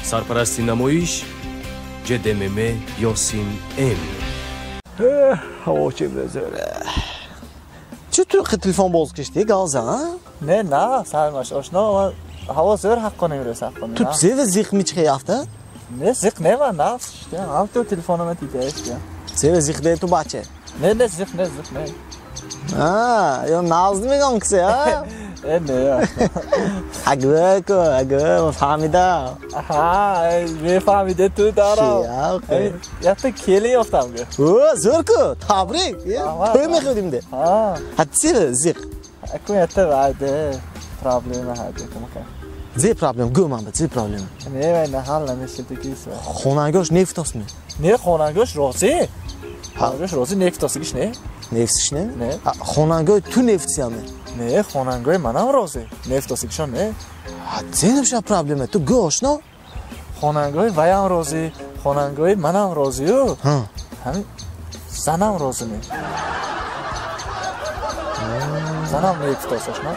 Сарпарасти намоиш ЖДММ Ёсин М. Ҳаво чӣ безӯре. Чӣ ту телефон боз кишти, галза, а? Не, на, сармаш ошно, ман ҳаво зӯр ҳаққонӣ имрӯз ҳаққонӣ. Ту зева зиқ мичхе яфта? Не, зиқ не ман на. Ҳам ту телефонома дидаеш. Зева зиқ де ту бача? Не, не, зиқ не, зиқ не. А, ё нағз мегам кисе, а? Э, не. Агӯ ку, агӯ, фаҳмидам. Аҳа, мефаҳмиде ту дарам. Якта келин ёфтам гӯ. О, зӯр ку, табрик. Тӯй мехӯрдим де. Ҳа, зева зиқ? Аку якта вайде проблема ҳаде кумака. Зе проблем, гӯ ман ба, зе проблема? Не, вай на ҳал намешадагис. Хонангош нефтосми? Не, хонангош розӣ. Хонангош розӣ, нефтосигиш не. Нефтиш не? Не. Хонангои ту нефтсиаме? Не, хонангои манам розӣ. Нефтосигишон не. Зе набоша проблема, ту гӯ ошно? Хонангои ваям розӣ, хонангои манам розию. Ҳамин занам розӣ не. Занам нефтос ошно.